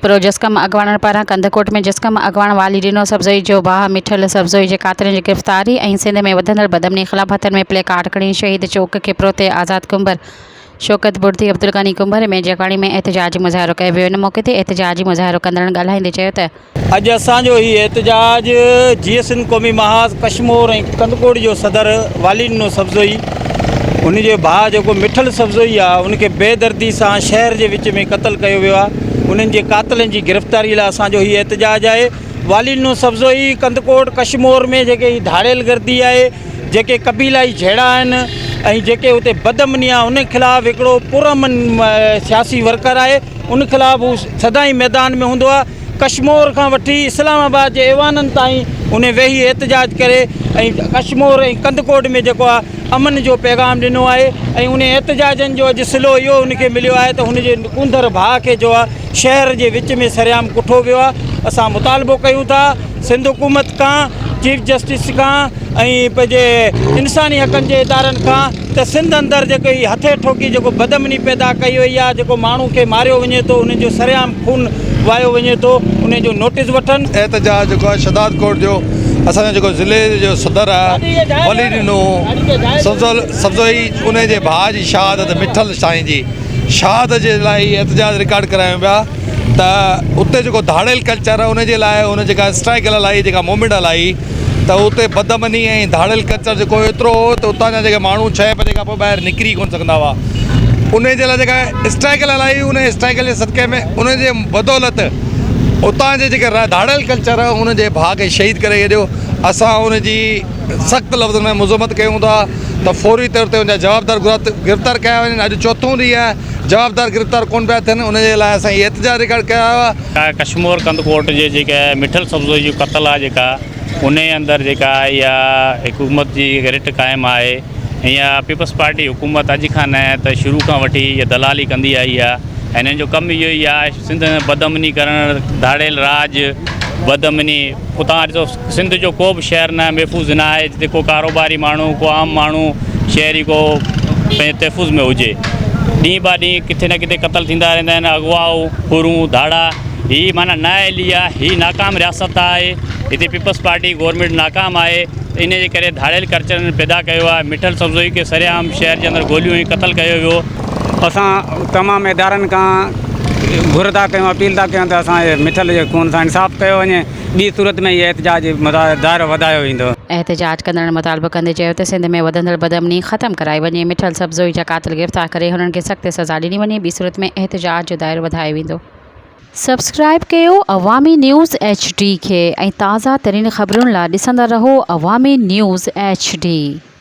پرو جسقم اڳواڻن پاران ڪنڌڪوٽ ۾ جسقم اڳواڻ والي ڏنو سبزوئي جو ڀاء مٺل سبزوئي جي قاتلن جي گرفتاري ۽ سنڌ ۾ وڌندڙ بدامني خلاف هٿن ۾ پلي ڪارڊ کڻي شهيد چوڪ کپرو تي آزاد ڪنڀر، شوڪت بڙدي، عبدالغني ڪنڀر ۾ جي اڳواڻي ۾ احتجاجي مظاهرو ڪيو ويو ان موقعي تي احتجاجي مظاهرو ڪندڙن ڳالهائيندي چيو ته. اڄ اسان جو هي احتجاج جيئي سنڌ قومي محاذ ڪشمور ۽ ڪنڌڪوٽ جو صدر والي ڏنو سبزوئي ان جي ڀاء جيڪو مٺل سبزوئي آ ان کي بي دردي سان شهر جي وچ ۾ قتل ڪيو ويو آ انهن جي قاتلن جي گرفتاري لاء اسان جو هي احتجاج آهي والي ڏنو سبزوئي ڪنڌڪوٽ ڪشمور ۾ جيڪي هي ڌاڙيل گردي آهي جيڪي قبيلائي جهيڙا آهن ۽ جيڪي اتي بدامني آ ان خلاف هڪڙو پرامن سياسي ورڪر آهي ان خلاف هو سدائين ميدان ۾ هوندو آ ڪشمور کان وٺي اسلام آباد جي ايوانن تائين انهي ويهي احتجاج ڪري ۽ ڪشمور ۽ ڪنڌڪوٽ ۾ جيڪو آهي امن جو پيغام ڏنو آهي ۽ انهي احتجاجن جو اڄ صلو اهو ان کي مليو آهي ته هن جي ڪونڌر ڀاء کي جو آهي شهر جي وچ ۾ سرعام ڪٺو ويو آهي اسان مطالبو ڪيون ٿا سنڌ حڪومت کان چيف جسٽس کان ۽ پنهنجي انساني حقن جي ادارن کان ته سنڌ اندر جيڪو هي هٿي ٺوڪي جيڪو بدامني پيدا ڪئي وئي آهي جيڪو ماڻهو کي ماريو وڃي ٿو انهن جو سرعام خون وهايو وڃي ٿو انهي جو نوٽيس وٺن. احتجاج جيڪو آهي شھداد ڪوٽ جو اسان جو جيڪو ضلعي جو صدر آهي ولي ڏنو سبزوئي انهي جي ڀاء جي شھادت مٺل سائين جي شھادت جي لاء هي احتجاج رڪارڊ ڪرايون پيا ته اتي جيڪو ڌاڙيل ڪلچر آهي ان جي لاء ان جيڪا اسٽرائيڪ هلائي جيڪا موومينٽ هلائي ته اتي بدامني ۽ ڌاڙيل ڪلچر جيڪو ايترو هو ته اتان جا جيڪي ماڻهو ڇهين بجي کان پوء ٻاهر نڪري ڪونه سگهندا هئا ان جي لاء جيڪا اسٽرائيڪل هلائي ان اسٽرائيڪل جي صدقي ۾ ان جي بدولت اتان جي جيڪي ڌاڙيل ڪلچر ان جي ڀاء کي شهيد ڪري ڇڏيو اسان ان جي سخت لفظن ۾ مذمت ڪيون ٿا ته فوري طور تي ان جا جوابدار گرفتار ڪيا وڃن اڄ چوٿون ڏينهن آهي جوابدار گرفتار ڪونه پيا ٿين ان جي لاء اسان هي احتجاج رڪارڊ ڪيو آهي. ڪشمور ڪنڌڪوٽ جي جيڪا مٺل سبزوئي جو قتل آهي جيڪا انهي اندر جيڪا اها حڪومت جي رٽ قائم آهي ۽ اها پيپلز پارٽي حڪومت اڄ کان نه ته شروع کان وٺي اها دلالي ڪندي آئي آهي ۽ انهن جو ڪم اهو ئي آهي سنڌ ۾ بدامني ڪرڻ ڌاڙيل راڄ بدامني اتان ڏسو سنڌ جو ڪو به شهر نه محفوظ نه آهي جتي ڪو ڪاروباري ماڻهو ڪو عام ماڻهو شهري ڪو پنهنجي تحفظ ۾ هجي ڏينهن با ڏينهن ڪٿي نه ڪٿي قتل ٿيندا رهندا آهن اغواؤ ڦرون ڌاڙا هي معنيٰ نااهلي آهي هي ناڪام رياست آهي هتي پيپلز پارٽي گورنمينٽ ناڪام آهي ان جي ڪري ڌاڙيل ڪرچرن پيدا ڪيو آهي مٺل سبزوئي کي سرعام شهر جي اندر گوليون هڻي قتل ڪيو ويو. اسان تمام ادارن کان گهر ٿا ڪيون اپيل ٿا ڪيون ته اسان جي مٺل جي خون سان انصاف ڪيو وڃي. ٻي صورت ۾ اهو احتجاج دائرو وڌايو ويندو. احتجاج ڪندڙن مطالبو ڪندي چيو ته سنڌ ۾ وڌندڙ بدامني ختم ڪرائي وڃي، مٺل سبزوئي جا قاتل گرفتار ڪري هنن کي سخت سزا ڏني وڃي، ٻي صورت ۾ احتجاج جو دائرو وڌايو ويندو. سبسڪرائيب ڪيو عوامي نيوز ايڇ ڊي کي ۽ تازه ترين خبرن لا ڏسندا رهو عوامي نيوز ايڇ ڊي.